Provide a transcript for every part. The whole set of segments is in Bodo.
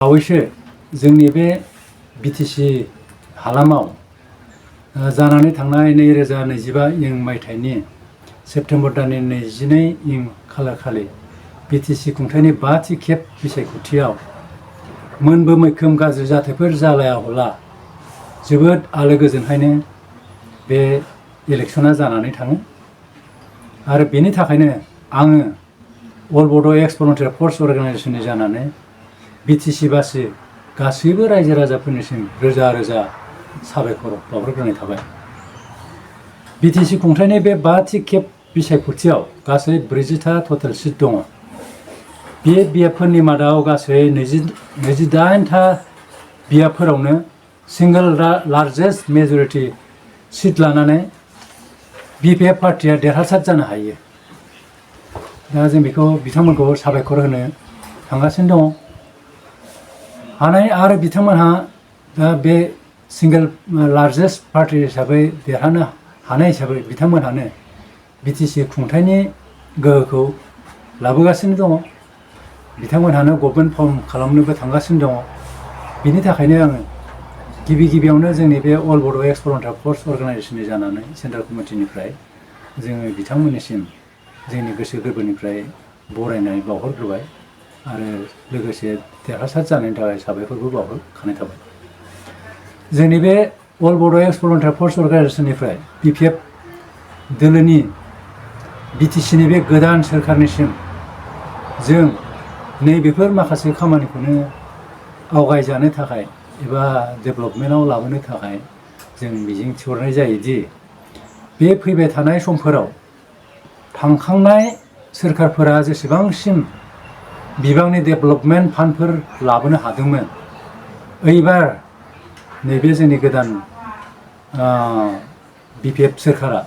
बावैसो जोंनि बे बिटिसि हालामाव जानानै थांनाय 2025 मायथाइनि सेप्तेम्बर दाननि 22 खालारखालि बिटिसि खुंथायनि 5थि खेब बिसायख'थियाव मोनबो मैखोम गाज्रि जाथायफोर जालायाब्ला जोबोद आलो गोजोनहायनो बे इलेक्सना जानानै थाङो आरो बेनि थाखायनो आङो अल बड' एक्स भलुन्टियार फर्स अर्गानाइजेसननि जानानै बिटिसि बासि गासैबो रायजो राजाफोरनिसिम रोजा रोजा साबायखर बावहरग्रोनाय थाबाय। बिटिसि खुंथायनि बे 5थि खेब बिसायख'थियाव गासै 40था टटेल सिट दङ। बे बियाबफोरनि मादाव गासै 28था बियाबफोरावनो सिंगल लार्जेस्ट मेजरिटि सिट लानानै बिपिएफ पार्टिया देरहासार जानो हायो। दा जों बेखौ बिथांमोनखौ साबायखर होनो थांगासिनो दङ। हानाय आरो बिथांमोनहा दा बे सिंगल लार्जेस्ट पार्टि हिसाबै देरहानो हानाय हिसाबै बिथांमोनहानो बिटिसि खुंथायनि गोहोखौ लाबोगासिनो दङ। बिथांमोनहानो गभर्नमेन्ट फर्म खालामनोबो थांगासिनो दङ। बिनि थाखायनो आङो गिबियावनो जोंनि बे अल बड' एक्स भलुन्टियार फर्स अर्गानाइजेसननि जानानै सेन्ट्रेल कमिटिनिफ्राय जोङो बिथांमोननिसिम जोंनि गोसो गोरबोनिफ्राय बरायनाय बावहरग्रोबाय आरो लोगोसे देरहासार जानायनि थाखाय साबायखरबो बावहरखानाय थाबाय। जोंनि बे अल बड' एक्स भलुन्टियार फर्स अर्गानाइजेसननिफ्राय बिपिएफ दोलोनि बिटिसिनि बे गोदान सोरखारनिसिम जों नैबेफोर माखासे खामानिखौनो आवगायजानो थाखाय एबा डेभेलपमेन्टआव लाबोनो थाखाय जों मिजिं थिहरनाय जायोदि बे फैबाय थानाय समफोराव थांखांनाय सोरखारफोरा जेसेबांसिम बिबांनि डेभेलपमेन्ट फान्डफोर लाबोनो हादोंमोन, ओइबार नैबे जोंनि गोदान बिपिएफ सोरखारा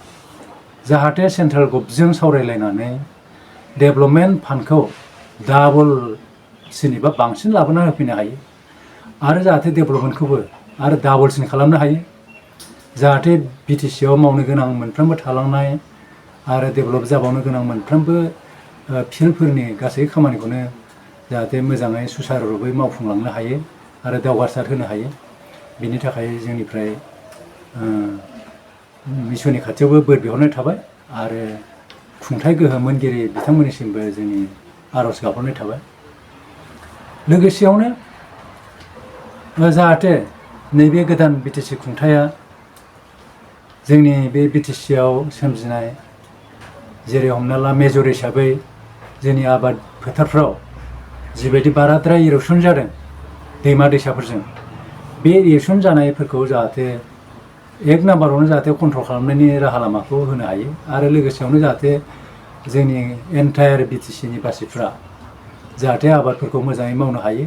जाहाथे सेन्ट्रेल गभजों सावरायलायनानै डेभेलपमेन्ट फान्डखौ डाबलसिन एबा बांसिन लाबोना होफैनो हायो आरो जाहाथे डेभेलपमेन्टखौबो आरो डाबलसिन खालामनो हायो। जाहाथे बिटिसिआव मावनो गोनां मोनफ्रोमबो थालांनाय आरो डेभेलप जाबावनो गोनां मोनफ्रोमबो फिल्डफोरनि गासै खामानिखौनो जाहाथे मोजाङै सुसारुरुपै मावफुंलांनो हायो आरो दावगासार होनो हायो। बिनि थाखाय जोंनिफ्राय मिसननि खाथियावबो बोर बिहरनाय थाबाय आरो खुंथाय गोहो मोनगिरि बिथांमोननिसिमबो जोंनि आर'ज गाबहरनाय थाबाय। लोगोसेयावनो जाहाथे नैबे गोदान बिटिसि खुंथाया जोंनि बे बिटिसिआव सोमजिनाय जेरै हमना ला मेजर हिसाबै जोंनि आबाद फोथारफ्राव जिबायदि बाराद्राय इर'सन जादों दैमा दैसाफोरजों, बे इर'सन जानायफोरखौ जाहाथे एक नाम्बारावनो जाहाथे कन्ट्रल खालामनायनि राहा लामाखौ होनो हायो आरो लोगोसेयावनो जाहाथे जोंनि एन्टायार बिटिसिनि बासिफ्रा जाहाथे आबादफोरखौ मोजाङै मावनो हायो।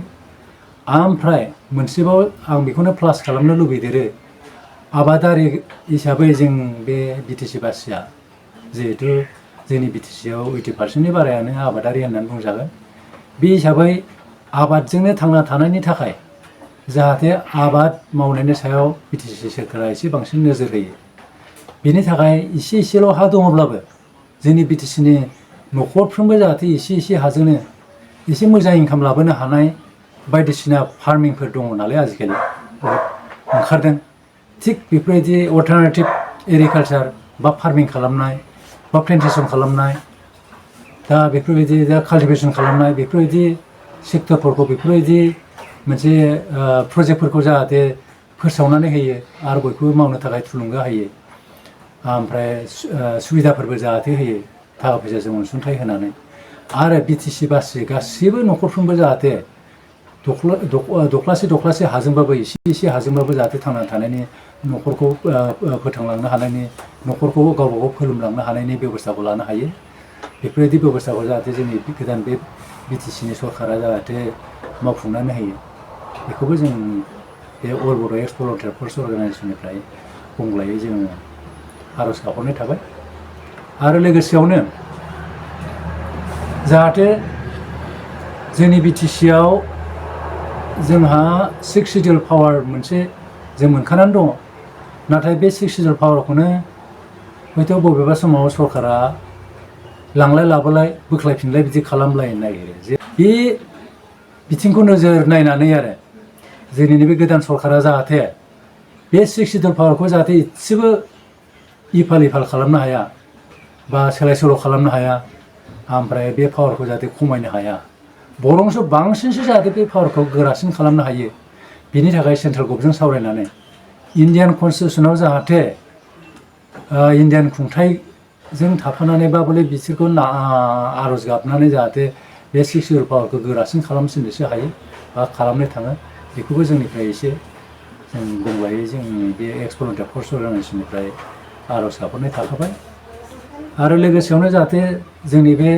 ओमफ्राय मोनसेबाव आं बेखौनो प्लास खालामनो लुबैदेरो, आबादारि हिसाबै जों बे बिटिसि बासिया जिहेथु जोंनि बिटिसिआव 80%नि बारायानो आबादारि होननानै बुंजागोन। बे हिसाबै आबादजोंनो थांना थानायनि थाखाय जाहाथे आबाद मावनायनि सायाव बिटिसि सोरखारा एसे बांसिन नोजोर होयो। बिनि थाखाय एसेल' हा दङब्लाबो जोंनि बिटिसिनि न'खरफ्रोमबो जाहाथे एसे हाजोंनो एसे मोजां इनकाम लाबोनो हानाय बायदिसिना फार्मिंफोर दङ नालाय आजिखालि ओंखारदों। थिग बेफोरबायदि अल्टारनेटिभ एग्रिकालचार बा फार्मिं खालामनाय बा प्लेन्टेसन खालामनाय, दा बेफोरबायदि दा काल्टिभेसन खालामनाय, बेफोरबायदि सेक्टरफोरखौ बेफोरबायदि मोनसे प्रजेक्टफोरखौ जाहाथे फोसावनानै होयो आरो बयखौबो मावनो थाखाय थुलुंगा होयो। ओमफ्राय सुबिदाफोरबो जाहाथे होयो थाखा फैसाजों अनसुंथाइ होनानै आरो बिटिसि बासि गासैबो न'खरफ्रोमबो जाहाथे दख्लासे हाजोंबाबो एसे हाजोंबाबो जाहाथे थांना थानायनि न'खरखौ फोथांलांनो हानायनि, न'खरखौ गावबा गाव फोलोमलांनो हानायनि बेब'स्थाखौ लानो हायो। बेफोरबायदि बेब'स्थाखौ जाहाथे जोंनि गोदान बे बिटिसिनि सरकारा जाहाथे मावफुंनानै होयो, बेखौबो जों बे अल बड' एक्स भलुन्टियार फर्स अर्गानाइजेसननिफ्राय बुंलायै जोङो आर'ज गाबहरनाय थाबाय। आरो लोगोसेयावनो जाहाथे जोंनि बिटिसिआव जोंहा 6 सिडिउल पावार मोनसे जों मोनखानानै दङ। नाथाय बे 6 सिडिउल पावारखौनो हयथ' बबेबा समाव सरकारा लांलाय लाबोलाय बोख्लायफिनलाय बिदि खालामलायनो नागिरो। जे बे बिथिंखौ नोजोर नायनानै आरो जोंनि नैबे गोदान सरकारा जाहाथे बे 6 सिडुल पावारखौ जाहाथे एसेबो इफाल इफाल खालामनो हाया बा सोलाय सोल' खालामनो हाया, ओमफ्राय बे पावारखौ जाहाथे खमायनो हाया, बरंसो बांसिनसो जाहाथे बे पावारखौ गोरासिन खालामनो हायो। बिनि थाखाय सेन्ट्रेल गभर्नमेन्टजों सावरायनानै इन्डियान कनस्टिटिउसनाव जाहाथे इन्डियान खुंथाइजों थाफानानै बा बले बिसोरखौ आर'ज गाबनानै जाहाथे बे 6 सिडुल पावारखौ गोरासिन खालामसिननोसो हायो बा खालामनो थाङो, बेखौबो जोंनिफ्राय एसे जों बुंलायो। जोंनि बे एक्स भलुन्टियार फर्स अर्गानाइजेसननिफ्राय आर'ज गाबहरनाय थाखाबाय। आरो लोगोसेयावनो जाहाथे जोंनि बे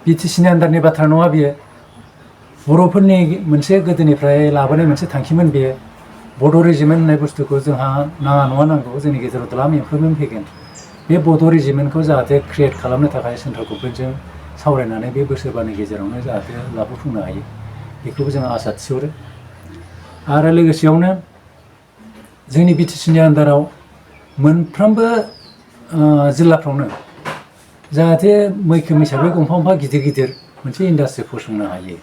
बिटिसिनि आन्दारनि बाथ्रा नङा बियो, बर'फोरनि मोनसे गोदोनिफ्राय लाबोनाय मोनसे थांखिमोन बेयो। बड' रेजिमेन्ट होननाय बुस्थुखौ जोंहा नाङा नङा नांगौ, जोंनि गेजेराव द्लाम इमप्रुभमेन्ट फैगोन। बे बड' रेजिमेन्टखौ जाहाथे क्रियेट खालामनो थाखाय सेन्ट्रेल गभर्नमेन्टजों सावरायनानै बे बोसोरबानि गेजेरावनो जाहाथे लाबोफुंनो हायो, बेखौबो जों आसा थिहरो। आरो लोगोसेयावनो जोंनि बिटिसिनि आन्दाराव मोनफ्रोमबो जिल्लाफ्रावनो जाहाथे मैखोम हिसाबै गंफा गंफा गिदिर गिदिर मोनसे इन्डास्ट्रि फसंनो हायो,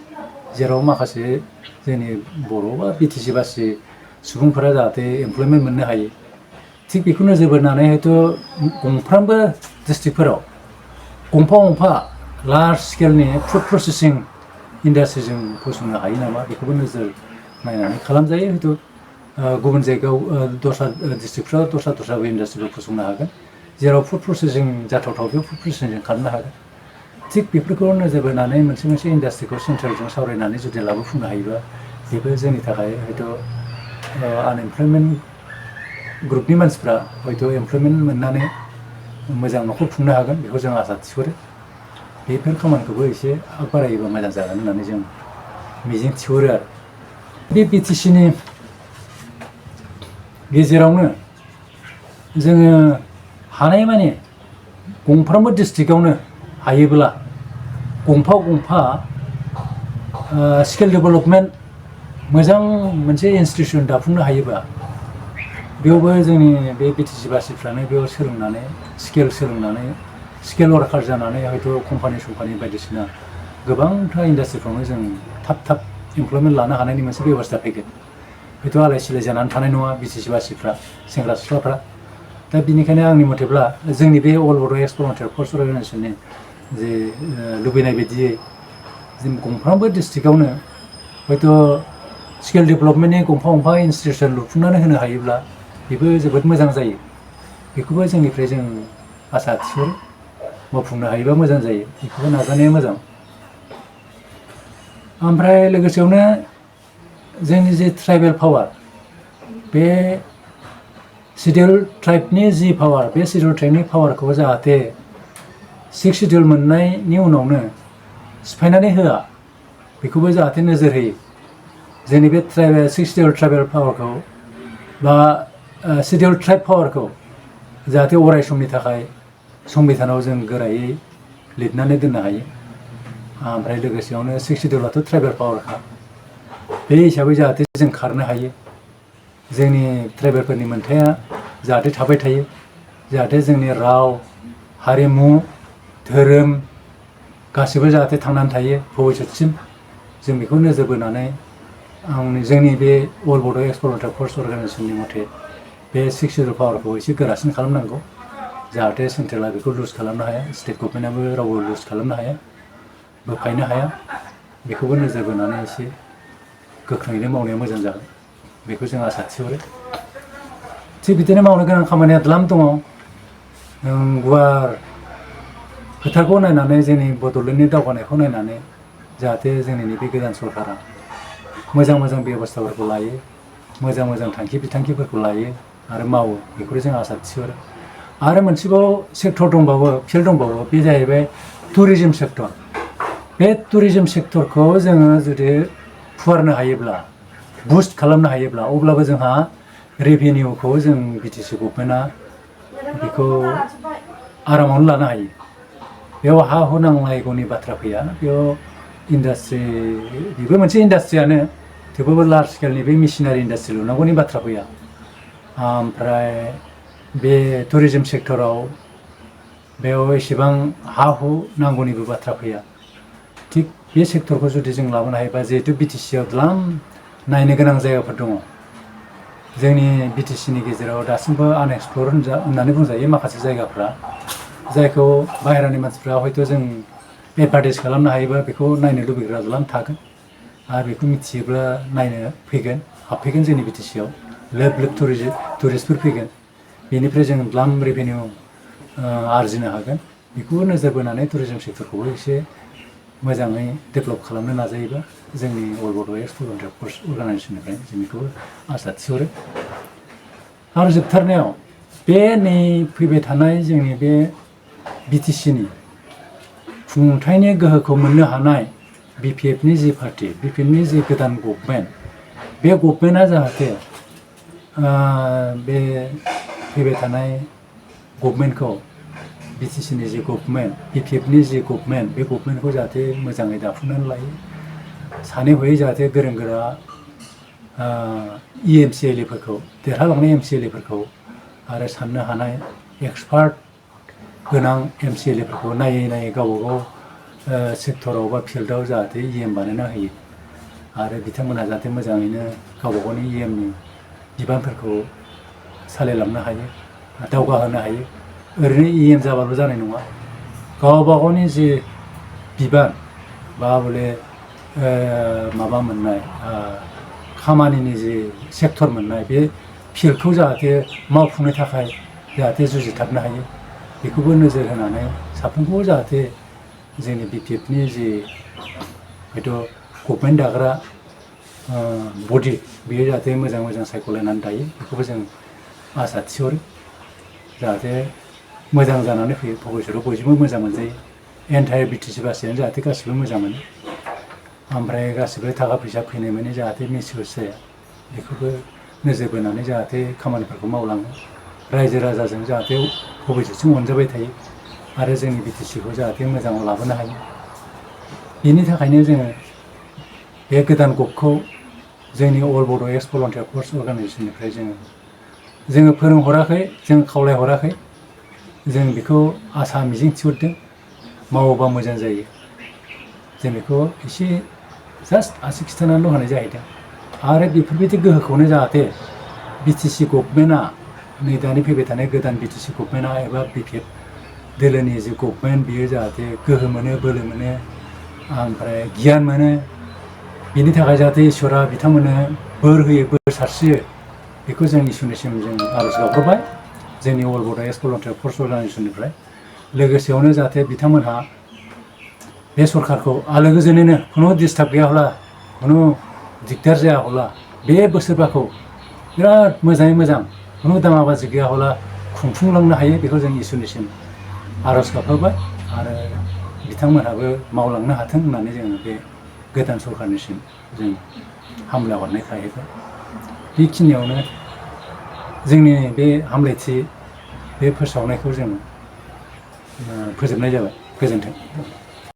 जेराव माखासे जोंनि बर' बा बिटिसि बासि सुबुंफोरा जाहाथे एमप्लयमेन्ट मोननो हायो। थिग बेखौ नोजोर बोनानै हयथ' गंफ्रामबो डिस्ट्रिक्टफोराव गंफा गंफा लार्ज स्केलनि फुड प्रसेसिं इन्डास्ट्रि जों फसंनो हायो नामा, बेखौबो नोजोर नायनानै खालामजायो। हयथ' गुबुन जायगायाव दस्रा डिस्ट्रिक्टफ्राव दस्राबो इन्डास्ट्रिफोर फसंनो हागोन, जेराव फुड प्रसेसिं जाथावथाव बे फुड प्रसेसिं खालामनो हागोन। थिग बेफोरखौ नोजोर बोनानै मोनसे इन्डास्ट्रिखौ सेन्ट्रेलजों सावरायनानै जुदि लाबोफुंनो हायोबा, बेबो जोंनि थाखाय हयथ' आनएमप्लयमेन्ट ग्रुपनि मानसिफ्रा हयथ' एमप्लयमेन्ट मोननानै मोजां न'खर खुंनो हागोन, बेखौ जों आसा थिहरो। बेफोर खामानिखौबो एसे आग बारायोबा मोजां जागोन होननानै जों मिजिं थिहरो। आरो बे बिटिसिनि गेजेरावनो जोङो हानायमानि गंफ्रोमबो डिस्ट्रिक्टआवनो हायोब्ला गंफा गंफा स्किल डेभेलपमेन्ट मोजां मोनसे इनस्टिटिउसन दाफुंनो हायोबा, बेयावबो जोंनि बे बिटिसि बासिफ्रानो बेयाव सोलोंनानै स्किल वार्कार जानानै हयथ' कम्पानि बायदिसिना गोबांथार इन्डास्ट्रिफ्रावनो जों थाब एमप्लयमेन्ट लानो हानायनि मोनसे बेबस्था फैगोन। हयथ' आलाय सिलाय जानानै थानाय नङा बिटिसि बासिफ्रा, सेंग्रा सिख्लाफ्रा। दा बिनिखायनो आंनि मथेब्ला जोंनि बे अल बड' एक्स भलुन्टियार फर्स अर्गानाइजेसननि जे लुबैनाय बायदियै जों गंफ्रामबो डिस्ट्रिक्टआवनो हयथ' स्किल डेभेलपमेन्टनि गंफा गंफा इनस्टिटिउसन लुफुंनानै होनो हायोब्ला बेबो जोबोद मोजां जायो। बेखौबो जोंनिफ्राय जों आसा थिहरो। मावफुंनो हायोबा मोजां जायो, बेखौबो नाजानाया मोजां। ओमफ्राय लोगोसेयावनो जोंनि जे ट्राइबेल पावार, बे सिडिउल ट्राइबनि जि पावार, बे सिडिउल ट्राइबनि पावारखौ जाहाथे 6 सिडिउल मोननायनि उनावनो सिफायनानै होआ, बेखौबो जाहाथे नोजोर होयो। जोंनि बे 6 सिडिउल ट्राइबेल पावारखौ बा सिडिउल ट्राइब पावारखौ जाहाथे अराय समनि थाखाय संबिधानाव जों गोरायै लिरनानै दोननो हायो। ओमफ्राय लोगोसेयावनो 6 सिडिउलाथ' ट्राइबेल पावारखा, बे हिसाबै जाहाथे जों खारनो हायो। जोंनि ट्राइबेलफोरनि मोनथाया जाहाथे थाबाय थायो, जाहाथे जोंनि राव हारिमु धोरोम गासिबो जाहाथे थांनानै थायो भबिष्यतसिम। जों बेखौ नोजोर बोनानै जोंनि बे अल बड' एक्स भलुन्टियार फर्स अर्गानाइजेसननि मथे बे 6 सिडिउल पावारखौ एसे गोरासिन खालामनांगौ, जाहाथे सेन्ट्रेला बेखौ लुज खालामनो हाया, स्टेट गभर्नमेन्टआबो रावबो लुज खालामनो हाया, बोखायनो हाया। बेखौबो नोजोर बोनानै एसे गोख्रोङैनो मावनाया मोजां जागोन, बेखौ जों आसा थिहरो। थिग बिदिनो मावनो गोनां खामानिया द्लाम दङ। गुवार खोथाखौ नायनानै, जोंनि बड'लेण्डनि दावगानायखौ नायनानै जाहाथे जोंनि नैबे गोदान सरकारा मोजां बेब'स्थाफोरखौ लायो, मोजां थांखि बिथांखिफोरखौ लायो आरो मावो, बेखौ जों आसा थिहरो। आरो मोनसेबाव सेक्टर दंबावो, फिल्ड दंबावो, बे जाहैबाय टुरिजिम सेक्टर। बे टुरिजिम सेक्टरखौ जोङो जुदि फुवारनो हायोब्ला, बुस्ट खालामनो हायोब्ला, अब्लाबो जोंहा रेभिनिउखौ जों बिटिसि गभर्नमेन्टआ बेखौ आरामावनो लानो हायो। बेयाव हा हु नांलायगौनि बाथ्रा फैया। बेयाव इन्डास्ट्रि, बेबो मोनसे इन्डास्ट्रियानो, थेवबाबो लार्ज स्केलनि बे मेसिनारि इन्डास्ट्रि लुनांगौनि बाथ्रा फैया। ओमफ्राय बे टुरिजिम सेक्टराव बेयाव एसेबां हा हु नांगौनिबो बाथ्रा फैया। थिग बे सेक्टरखौ जुदि जों लाबोनो हायोबा जिहेतु बिटिसिआव द्लाम नायनो गोनां जायगाफोर दङ जोंनि बिटिसिनि गेजेराव दासिमबो आनएक्सप्लर होननानै बुंजायो माखासे जायगाफ्रा जायखौ बाहेरानि मानसिफ्रा हयथ' जों एडभार्टाइज खालामनो हायोबा बेखौ नायनो लुबैग्रा द्लाम थागोन आरो बेखौ मिथियोब्ला नायनो फैगोन हाबफैगोन जोंनि बिटिसिआव लोब लोब टुरिस्टफोर फैगोन बेनिफ्राय जों द्लाम रेभिनिउ आरजिनो हागोन बेखौबो नोजोर बोनानै टुरिजम सेक्टरखौबो एसे मोजाङै डेभेलप खालामनो नाजायोबा जोंनि अल बड' एक्स भलुन्टियार फर्स अर्गानाइजेसननिफ्राय जों बेखौबो आसा थिहरो आरो जोबथारनायाव बे नै फैबाय थानाय जोंनि बे बिटिसिनि खुंथायनि गोहोखौ मोननो हानाय बिपिएफनि जि पार्टि बिपिएफनि जि गोदान गभर्नमेन्ट बे गभर्नमेन्टआ जाहाथे बे फैबाय थानाय गभर्नमेन्टखौ बिटिसिनि जि गभर्नमेन्ट बिपिएफनि जि गभर्नमेन्ट बे गभर्नमेन्टखौ जाहाथे मोजाङै दाफुंनानै लायो सानै हयै जाहाथे गोरों गोरा एमसिएलएफोरखौ देरहालांनाय एमसिएलएफोरखौ आरो साननो हानाय एक्सपार्ट गोनां एमसिएलएफोरखौ नायै नायै गावबा गाव सेक्टराव बा फिल्डआव जाहाथे इएम बानायना होयो आरो बिथांमोनहा जाहाथे मोजाङैनो गावबा गावनि इएमनि बिबानफोरखौ सालायलांनो हायो दावगाहोनो हायो ओरैनो इएम जाबाल' जानाय नङा गावबा गावनि जि बिबान बा बले माबा मोननाय खामानिनि जि सेक्टर मोननाय बे फिल्डखौ जाहाथे मावफुंनो थाखाय जाहाथे जुजिथाबनो हायो बेखौबो नोजोर होनानै साफ्रोमखौबो जाहाथे जोंनि बिपिएफनि जि हयथ' गभर्नमेन्ट दाग्रा बडि बेयो जाहाथे मोजां मोजां सायख'लायनानै दायो बेखौबो जों आसा थिहरो जाहाथे मोजां जानानै फैयो भबिष्यतआव बयजोंबो मोजां मोनजायो एन्टायार बिटिसि बासियानो जाहाथे गासिबो मोजां मोनो ओमफ्राय गासिबो थाखा फैसा फैनाय माने जाहाथे मिसइउस जाया बेखौबो नोजोर बोनानै जाहाथे खामानिफोरखौ मावलाङो रायजो राजाजों जाहाथे भबिष्यतसिम अनजाबाय थायो आरो जोंनि बिटिसिखौ जाहाथे मोजाङाव लाबोनो हायो बेनि थाखायनो जोङो बे गोदान गभखौ जोंनि अल बड' एक्स भलुन्टियार फर्स अर्गानाइजेसननिफ्राय जोङो फोरोंहराखै जों खावलायहराखै जों बेखौ आसा मिजिं थिहरदों मावोबा मोजां जायो जों बेखौ एसे जास्ट आसि खिथानानैल' होनाय जाहैदों आरो बेफोरबायदि गोहोखौनो जाहाथे बिटिसि गभर्नमेन्टआ नै दानि फैबाय थानाय गोदान बिटिसि गभर्नमेन्टआ एबा बिपिएफ दोलोनि जि गभर्नमेन्ट बियो जाहाथे गोहो मोनो बोलो मोनो ओमफ्राय गियान मोनो बिनि थाखाय जाहाथे इसोरा बिथांमोननो बोर होयो बोर सारस्रियो बेखौ जों इसोरनिसिम जों आर'ज गाबहरबाय जोंनि अल बड' एक्स भलुन्टियार फर्स अर्गानाइजेसननिफ्राय लोगोसेयावनो जाहाथे बिथांमोनहा बे सरकारखौ आलो गोजोनैनो खुनु डिस्टार्ब गैयाब्ला खुनु दिगदार जायाब्ला बे बोसोरबाखौ बिराद मोजाङै मोजां खुनु दाङाबाजि गैयाब्ला खुंफुंलांनो हायो बेखौ जों इसोरनिसिम आर'ज गाबहोबाय आरो बिथांमोनहाबो मावलांनो हाथों होननानै जोङो बे गोदान सरकारनिसिम जों हामलाय हरनाय थाहैबाय बेखिनियावनो जोंनि बे हामलायथि बे फोसावनायखौ जों फोजोबनाय जाबाय गोजोन्थों।